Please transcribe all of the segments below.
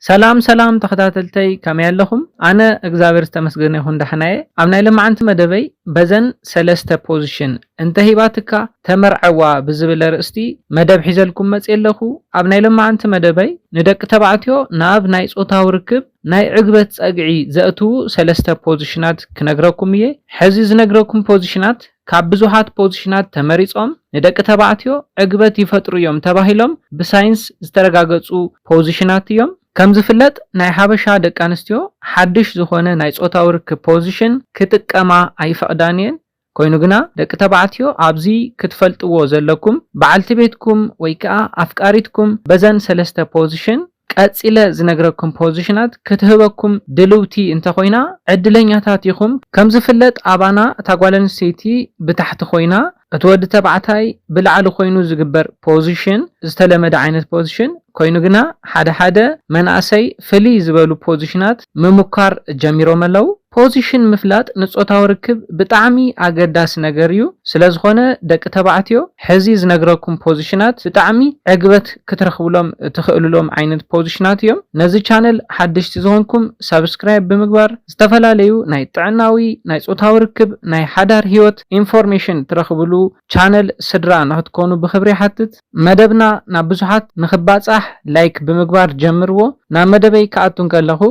ሰላም ሰላም ተኸታተልተይ፣ ከመይ ኣለኹም? ኣነ እግዚኣብሔር ዝተመስገነ ይኹን ደሕናየ። ኣብ ናይ ለማዓንቲ መደበይ በዘን ሰለስተ ፖዚሽን እንተ ሂባትካ ተመርዐዋ ብዝብል ኣርእስቲ መደብ ሒዘልኩም መጽየ ኣለኹ። ኣብ ናይ ለማዓንቲ መደበይ ንደቂ ተባዕትዮ ናብ ናይ ጾታዊ ርክብ ናይ ዕግበት ጸግዒ ዘእትዉ ሰለስተ ፖዚሽናት ክነግረኩም እየ። ሕዚ ዝነግረኩም ፖዚሽናት ካብ ብዙሓት ፖዚሽናት ተመሪጾም ንደቂ ተባዕትዮ ዕግበት ይፈጥሩ እዮም ተባሂሎም ብሳይንስ ዝተረጋገጹ ፖዚሽናት እዮም። ከም ዝፍለጥ ናይ ሓበሻ ደቂ ኣንስትዮ ሓድሽ ዝኾነ ናይ ጾታዊ ርክብ ፖዚሽን ክጥቀማ ኣይፈቕዳን እየን። ኮይኑ ግና ደቂ ተባዕትዮ ኣብዚ ክትፈልጥዎ ዘለኩም በዓልቲ ቤትኩም ወይ ከኣ ኣፍቃሪትኩም በዘን ሰለስተ ፖዚሽን ቀጺለ ዝነግረኩም ፖዚሽናት ክትህበኩም ድልውቲ እንተኾይና ዕድለኛታት ኢኹም። ከም ዝፍለጥ ኣባና እታ ጓል ኣንስተይቲ ብታሕቲ ኮይና እቲ ወዲ ተባዕታይ ብላዕሊ ኮይኑ ዝግበር ፖዚሽን ዝተለመደ ዓይነት ፖዚሽን ኮይኑ ግና ሓደ ሓደ መናእሰይ ፍልይ ዝበሉ ፖዚሽናት ምሙካር ጀሚሮም ኣለዉ። ፖዚሽን ምፍላጥ ንጾታዊ ርክብ ብጣዕሚ ኣገዳሲ ነገር እዩ። ስለ ዝኾነ ደቂ ተባዕትዮ ሕዚ ዝነግረኩም ፖዚሽናት ብጣዕሚ ዕግበት ክትረኽብሎም ትኽእልሎም ዓይነት ፖዚሽናት እዮም። ነዚ ቻነል ሓደሽቲ ዝኾንኩም ሳብስክራይብ ብምግባር ዝተፈላለዩ ናይ ጥዕናዊ ናይ ጾታዊ ርክብ ናይ ሓዳር ህይወት ኢንፎርሜሽን ትረኽብሉ ቻነል ስድራ ንኽትኮኑ ብኽብሪ ይሓትት። መደብና ናብ ብዙሓት ንኽባጻሕ ላይክ ብምግባር ጀምርዎ። ናብ መደበይ ክኣቱ እንከለኹ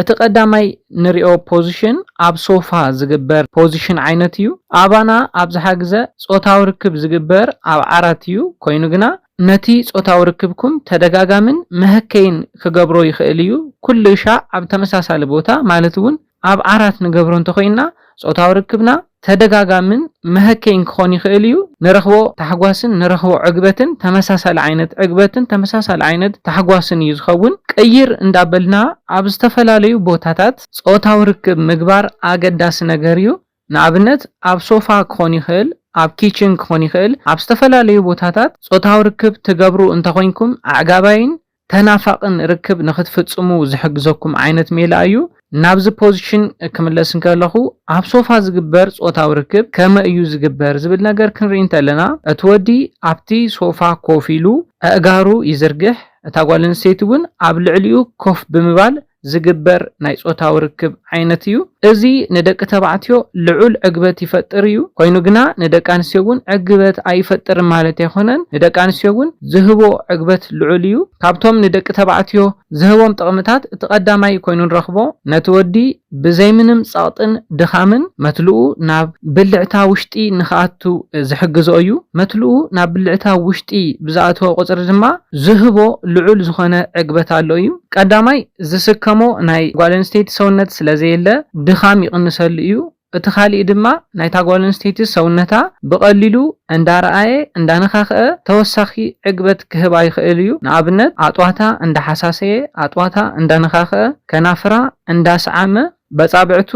እቲ ቀዳማይ ንሪኦ ፖዚሽን ኣብ ሶፋ ዝግበር ፖዚሽን ዓይነት እዩ። ኣባና ኣብዝሓ ግዘ ጾታዊ ርክብ ዝግበር ኣብ ዓራት እዩ። ኮይኑ ግና ነቲ ጾታዊ ርክብኩም ተደጋጋምን መሀከይን ክገብሮ ይኽእል እዩ። ኩሉ ሻዕ ኣብ ተመሳሳሊ ቦታ ማለት እውን ኣብ ዓራት ንገብሮ እንተኾይንና ጾታዊ ርክብና ተደጋጋምን መሀከይን ክኾን ይኽእል እዩ። ንረኽቦ ታሕጓስን ንረኽቦ ዕግበትን ተመሳሳሊ ዓይነት ዕግበትን ተመሳሳሊ ዓይነት ታሕጓስን እዩ ዝኸውን። ቅይር እንዳበልና ኣብ ዝተፈላለዩ ቦታታት ጾታዊ ርክብ ምግባር ኣገዳሲ ነገር እዩ። ንኣብነት ኣብ ሶፋ ክኾን ይኽእል፣ ኣብ ኪችን ክኾን ይኽእል፣ ኣብ ዝተፈላለዩ ቦታታት ጾታዊ ርክብ ትገብሩ እንተኾይንኩም ኣዕጋባይን ተናፋቕን ርክብ ንኽትፍጽሙ ዝሕግዘኩም ዓይነት ሜላ እዩ። ናብዚ ፖዚሽን ክምለስ እንከለኹ ኣብ ሶፋ ዝግበር ጾታዊ ርክብ ከመይ እዩ ዝግበር ዝብል ነገር ክንርኢ እንተለና እቲ ወዲ ኣብቲ ሶፋ ኮፍ ኢሉ ኣእጋሩ ይዝርግሕ፣ እታ ጓል ኣንስተይቲ እውን ኣብ ልዕሊኡ ኮፍ ብምባል ዝግበር ናይ ጾታዊ ርክብ ዓይነት እዩ። እዚ ንደቂ ተባዕትዮ ልዑል ዕግበት ይፈጥር እዩ። ኮይኑ ግና ንደቂ ኣንስትዮ እውን ዕግበት ኣይፈጥርን ማለት ኣይኮነን። ንደቂ ኣንስትዮ እውን ዝህቦ ዕግበት ልዑል እዩ። ካብቶም ንደቂ ተባዕትዮ ዝህቦም ጥቕምታት እቲ ቀዳማይ ኮይኑ ንረኽቦ ነቲ ወዲ ብዘይ ምንም ጸቕጥን ድኻምን መትልኡ ናብ ብልዕታ ውሽጢ ንኽኣቱ ዝሕግዞ እዩ። መትልኡ ናብ ብልዕታ ውሽጢ ብዝኣተወ ቁጽሪ ድማ ዝህቦ ልዑል ዝኾነ ዕግበት ኣሎ እዩ። ቀዳማይ ዝስከሞ ናይ ጓል ኣንስተይቲ ሰውነት ስለ ዘየለ ድኻም ይቕንሰሉ እዩ። እቲ ካሊእ ድማ ናይታ ጓል ኣንስተይቲ ሰውነታ ብቐሊሉ እንዳረኣየ እንዳነኻኽአ ተወሳኺ ዕግበት ክህባ ይኽእል እዩ። ንኣብነት ኣጥዋታ እንዳሓሳሰየ ኣጥዋታ እንዳነኻኽአ ከናፍራ እንዳሰዓመ በጻብዕቱ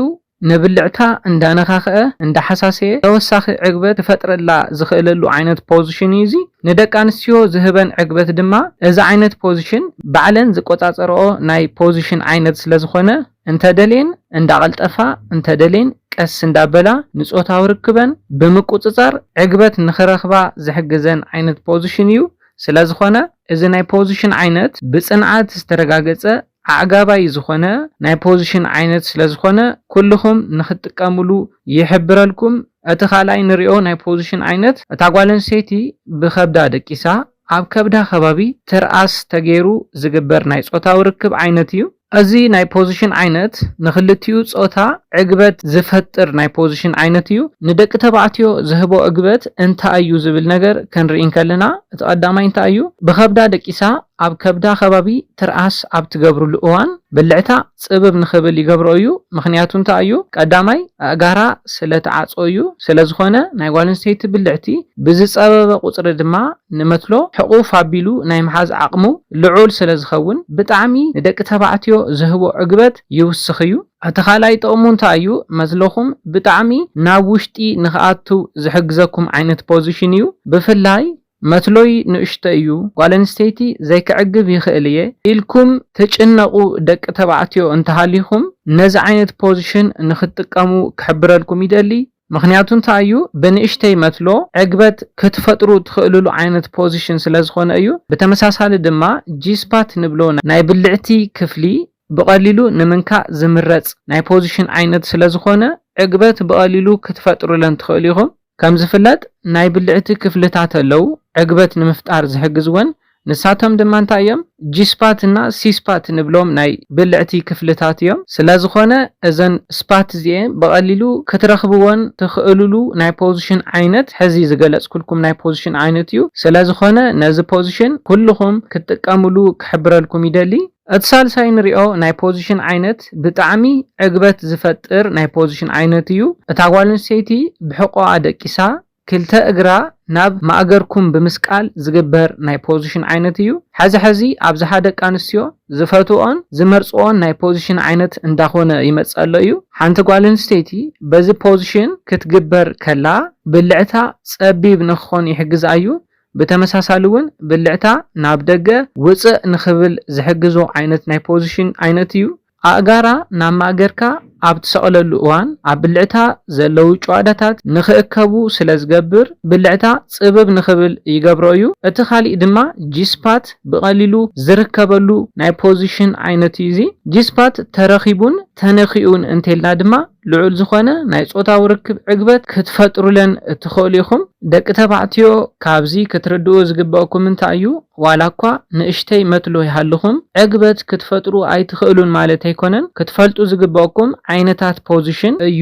ንብልዕታ እንዳነኻኽአ እንዳሓሳሰየ ተወሳኺ ዕግበት ክፈጥረላ ዝኽእለሉ ዓይነት ፖዚሽን እዩ። እዚ ንደቂ ኣንስትዮ ዝህበን ዕግበት ድማ እዚ ዓይነት ፖዚሽን ባዕለን ዝቆጻጸርኦ ናይ ፖዚሽን ዓይነት ስለ ዝኾነ እንተደልየን እንዳቐልጠፋ እንተደልየን ቀስ እንዳበላ ንጾታዊ ርክበን ብምቁጽጻር ዕግበት ንኽረኽባ ዝሕግዘን ዓይነት ፖዚሽን እዩ። ስለ ዝኾነ እዚ ናይ ፖዚሽን ዓይነት ብጽንዓት ዝተረጋገጸ ኣዕጋባይ ዝኾነ ናይ ፖዚሽን ዓይነት ስለ ዝኾነ ኩልኹም ንኽትጥቀምሉ ይሕብረልኩም። እቲ ካልኣይ ንሪኦ ናይ ፖዚሽን ዓይነት እታ ጓል ኣንስተይቲ ብኸብዳ ደቂሳ ኣብ ከብዳ ከባቢ ትርኣስ ተገይሩ ዝግበር ናይ ጾታዊ ርክብ ዓይነት እዩ። እዚ ናይ ፖዚሽን ዓይነት ንኽልቲኡ ጾታ ዕግበት ዝፈጥር ናይ ፖዚሽን ዓይነት እዩ። ንደቂ ተባዕትዮ ዝህቦ ዕግበት እንታይ እዩ ዝብል ነገር ክንርኢ እንከለና እቲ ቀዳማይ እንታይ እዩ? ብኸብዳ ደቂሳ ኣብ ከብዳ ከባቢ ትርኣስ ኣብ ትገብርሉ እዋን ብልዕታ ጽብብ ንኽብል ይገብሮ እዩ። ምኽንያቱ እንታይ እዩ? ቀዳማይ ኣእጋራ ስለ ትዓጾ እዩ። ስለ ዝኾነ ናይ ጓል ኣንስተይቲ ብልዕቲ ብዝጸበበ ቁጽሪ ድማ ንመትሎ ሕቑፍ ኣቢሉ ናይ ምሓዝ ዓቕሙ ልዑል ስለ ዝኸውን ብጣዕሚ ንደቂ ተባዕትዮ ዝህቦ ዕግበት ይውስኽ እዩ። እቲ ካልኣይ ጥቕሙ እንታይ እዩ? መትሎኹም ብጣዕሚ ናብ ውሽጢ ንኽኣቱ ዝሕግዘኩም ዓይነት ፖዚሽን እዩ። ብፍላይ መትሎይ ንእሽቶ እዩ፣ ጓል ኣንስተይቲ ዘይክዕግብ ይኽእል እየ ኢልኩም ትጭነቑ ደቂ ተባዕትዮ እንተሃሊኹም ነዚ ዓይነት ፖዚሽን ንኽትጥቀሙ ክሕብረልኩም ይደሊ። ምኽንያቱ እንታይ እዩ? ብንእሽተይ መትሎ ዕግበት ክትፈጥሩ ትኽእልሉ ዓይነት position ስለ ዝኾነ እዩ። ብተመሳሳሊ ድማ G spot ንብሎ ናይ ብልዕቲ ክፍሊ ብቐሊሉ ንምንካእ ዝምረጽ ናይ position ዓይነት ስለ ዝኾነ ዕግበት ብቐሊሉ ክትፈጥሩለን ትኽእሉ ኢኹም። ከም ዝፍለጥ ናይ ብልዕቲ ክፍልታት ኣለዉ ዕግበት ንምፍጣር ዝሕግዝወን። ንሳቶም ድማ እንታይ እዮም? G spot እና C spot ንብሎም ናይ ብልዕቲ ክፍልታት እዮም። ስለ ዝኾነ እዘን spot እዚኤን ብቐሊሉ ክትረኽብወን ትኽእልሉ ናይ position ዓይነት ሕዚ ዝገለጽኩልኩም ናይ position ዓይነት እዩ። ስለ ዝኾነ ነዚ position ኩልኹም ክትጥቀምሉ ክሕብረልኩም ይደሊ። እቲ ሳልሳይ ንሪኦ ናይ position ዓይነት ብጣዕሚ ዕግበት ዝፈጥር ናይ position ዓይነት እዩ። እታ ጓል ኣንስተይቲ ብሕቆኣ ደቂሳ ክልተ እግራ ናብ ማእገርኩም ብምስቃል ዝግበር ናይ position ዓይነት እዩ። ሕዚ ሕዚ ኣብዝሓ ደቂ ኣንስትዮ ዝፈትኦን ዝመርጽኦን ናይ position ዓይነት እንዳኾነ ይመጽእ ኣሎ እዩ። ሓንቲ ጓል ኣንስተይቲ በዚ position ክትግበር ከላ ብልዕታ ጸቢብ ንክኾን ይሕግዛ እዩ። ብተመሳሳሊ እውን ብልዕታ ናብ ደገ ውጽእ ንክብል ዝሕግዞ ዓይነት ናይ position ዓይነት እዩ። ኣእጋራ ናብ ማእገርካ ኣብ ትሰቕለሉ እዋን ኣብ ብልዕታ ዘለዉ ጭዋዳታት ንክእከቡ ስለ ዝገብር ብልዕታ ጽብብ ንክብል ይገብሮ እዩ። እቲ ካሊእ ድማ G spot ብቐሊሉ ዝርከበሉ ናይ position ዓይነት እዩ። እዚ G spot ተረኺቡን ተነኺኡን እንተልና ድማ ልዑል ዝኾነ ናይ ጾታዊ ርክብ ዕግበት ክትፈጥሩለን እትኽእሉ ኢኹም። ደቂ ተባዕትዮ ካብዚ ክትርድኡ ዝግበእኩም እንታይ እዩ? ዋላ እኳ ንእሽተይ መትሎ ይሃልኹም ዕግበት ክትፈጥሩ ኣይትኽእሉን ማለት ኣይኮነን። ክትፈልጡ ዝግበእኩም ዓይነታት position እዩ።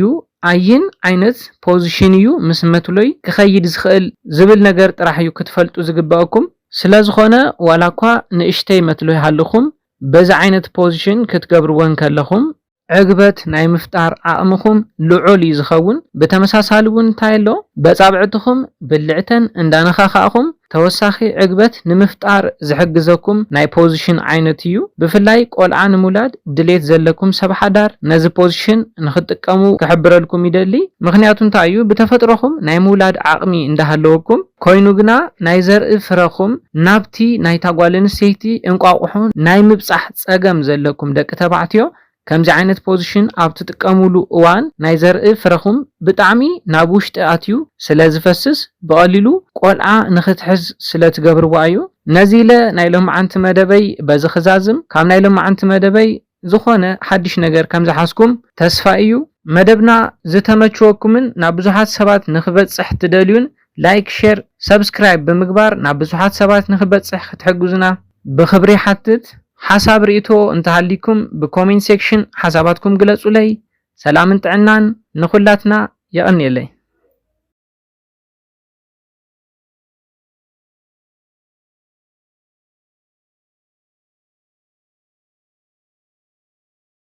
ኣይን ዓይነት position እዩ ምስ መትሎይ ክኸይድ ዝኽእል ዝብል ነገር ጥራሕ እዩ ክትፈልጡ ዝግበእኩም። ስለ ዝኾነ ዋላ እኳ ንእሽተይ መትሎ ይሃልኹም በዚ ዓይነት position ክትገብርወን ከለኹም ዕግበት ናይ ምፍጣር ዓቕምኹም ልዑል እዩ ዝኸውን። ብተመሳሳሊ እውን እንታይ ኣሎ? በጻብዕትኹም ብልዕተን እንዳነኻኻእኹም ተወሳኺ ዕግበት ንምፍጣር ዝሕግዘኩም ናይ position ዓይነት እዩ። ብፍላይ ቆልዓ ንምውላድ ድሌት ዘለኩም ሰብ ሓዳር ነዚ position ንክትጥቀሙ ክሕብረልኩም ይደሊ። ምኽንያቱ እንታይ እዩ? ብተፈጥሮኹም ናይ ምውላድ ዓቕሚ እንዳሃለወኩም ኮይኑ ግና ናይ ዘርኢ ፍረኹም ናብቲ ናይታ ጓል ኣንስተይቲ እንቋቑሖ ናይ ምብጻሕ ጸገም ዘለኩም ደቂ ተባዕትዮ ከምዚ ዓይነት position ኣብ ትጥቀሙሉ እዋን ናይ ዘርኢ ፍረኹም ብጣዕሚ ናብ ውሽጢ ኣትዩ ስለ ዝፈስስ ብቐሊሉ ቆልዓ ንክትሕዝ ስለ ትገብርዋ እዩ። ነዚ ኢለ ናይ ሎማዓንቲ መደበይ በዚ ክዛዝም። ካብ ናይ ሎማዓንቲ መደበይ ዝኾነ ሓድሽ ነገር ከም ዝሓዝኩም ተስፋ እዩ። መደብና ዝተመችወኩምን ናብ ብዙሓት ሰባት ንክበጽሕ ትደልዩን like፣ share፣ subscribe ብምግባር ናብ ብዙሓት ሰባት ንክበጽሕ ክትሕግዙና ብክብሪ ሓትት። ሓሳብ ርእይቶ እንተሃሊኩም ብ comment section ሓሳባትኩም ግለጹለይ። ሰላምን ጥዕናን ንኹላትና። የቐንየለይ።